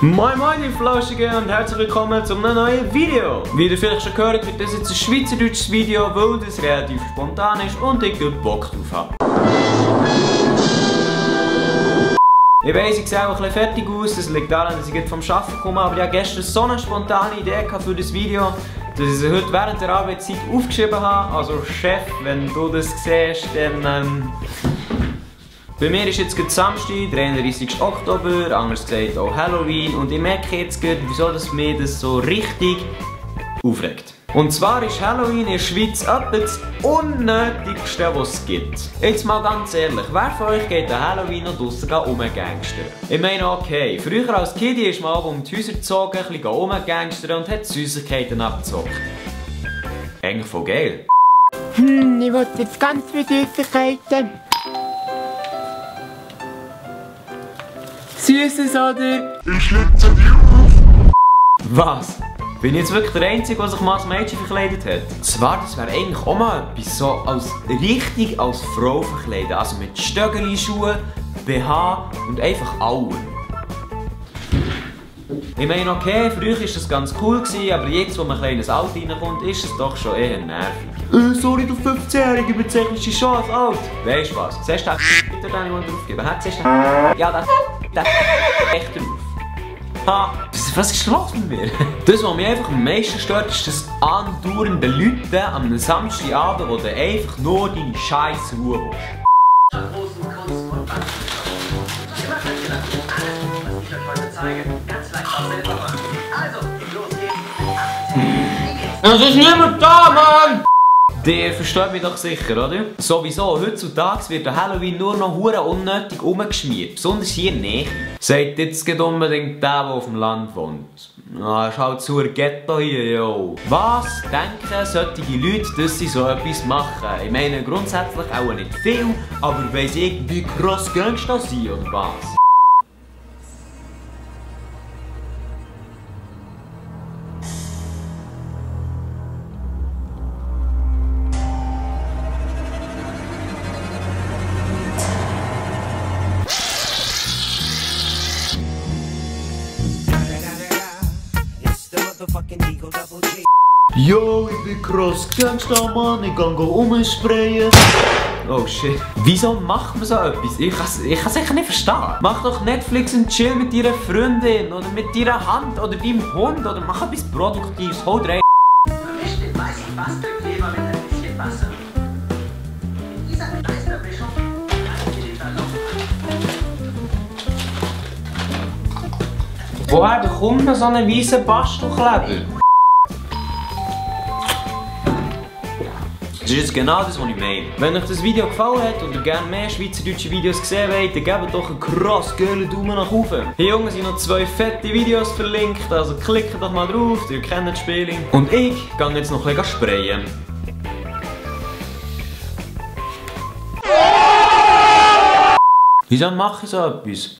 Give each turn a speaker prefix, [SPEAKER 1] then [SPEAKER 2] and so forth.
[SPEAKER 1] Moin moin ihr Flauschigen und herzlich willkommen zu einem neuen Video. Wie ihr vielleicht schon gehört, wird das jetzt ein schweizerdeutsches Video, weil das relativ spontan ist und ich Bock drauf habe. Ich weiss, ich sehe auch ein bisschen fertig aus, das liegt daran, dass ich jetzt vom Arbeiten komme, aber ich hatte gestern so eine spontane Idee für das Video, dass ich sie heute während der Arbeitszeit aufgeschrieben habe. Also Chef, wenn du das siehst, dann bei mir ist jetzt gerade Samstag, der 31. Oktober, anders gesagt auch Halloween, und ich merke jetzt gerade, wieso das mir das so richtig aufregt. Und zwar ist Halloween in der Schweiz etwa das Unnötigste, was es gibt. Jetzt mal ganz ehrlich, wer von euch geht an Halloween noch draussen rumgangstern? Ich meine, okay, früher als Kind ist man um die Häuser gezogen, ein bisschen rumgangstern und hat Süßigkeiten abgezockt. Eigentlich voll geil.
[SPEAKER 2] Ich will jetzt ganz viele Süßigkeiten. Süßes, oder?
[SPEAKER 3] Ich schlitze dir auf!
[SPEAKER 1] Was? Bin ich jetzt wirklich der Einzige, der sich mal als Mädchen verkleidet hat? Zwar, das wäre eigentlich auch mal etwas so richtig als Frau verkleiden. Also mit Stöckeli, Schuhen, BH und einfach Augen. Ich meine, okay, früher war das ganz cool, aber jetzt, wo man ein kleines Alter reinkommt, ist es doch schon eher nervig. Sorry, du 15-Jährige, bezeichnest dich schon als alt. Weißt du was? Siehst du den den ich draufgeben? Ja, das echt drauf. Ha, was ist los mit mir? Das, was mich einfach am meisten stört, ist das andauernde Leute an einem Samstagabend, wo du einfach nur deine scheiß Ruhe willst. Es ist niemand da, Mann! Der versteht mich doch sicher, oder? Sowieso, heutzutage wird der Halloween nur noch hure unnötig umgeschmiert. Besonders hier in der Nähe. Sagt jetzt unbedingt der auf dem Land wohnt. Ah, ist halt so ein Ghetto hier, yo. Was denken solche Leute, dass sie so etwas machen? Ich meine, grundsätzlich auch nicht viel, aber weiss ich, wie krass Gangster sind, oder was? Yo, ich bin krass Gangster, Mann, ich kann umsprayen. Oh shit. Wieso macht man so etwas? Ich kann es echt nicht verstehen. Mach doch Netflix und chill mit deiner Freundin oder mit deiner Hand oder deinem Hund oder mach etwas Produktives. Haut rein.
[SPEAKER 4] Vermischt den weißen Bastelkleber mit ein bisschen Wasser. In dieser Meistermischung lassen wir den Ballon an.
[SPEAKER 1] Woher bekommt man so einen weißen Bastelkleber? Das ist jetzt genau das, was ich meine. Wenn euch das Video gefallen hat und ihr gerne mehr schweizerdeutsche Videos gesehen wollt, dann gebt doch einen krass geilen Daumen nach oben. Hier unten sind noch 2 fette Videos verlinkt, also klickt doch mal drauf, ihr kennt das Spiel. Und ich gehe jetzt noch ein bisschen sprayen. Wieso mache ich so etwas?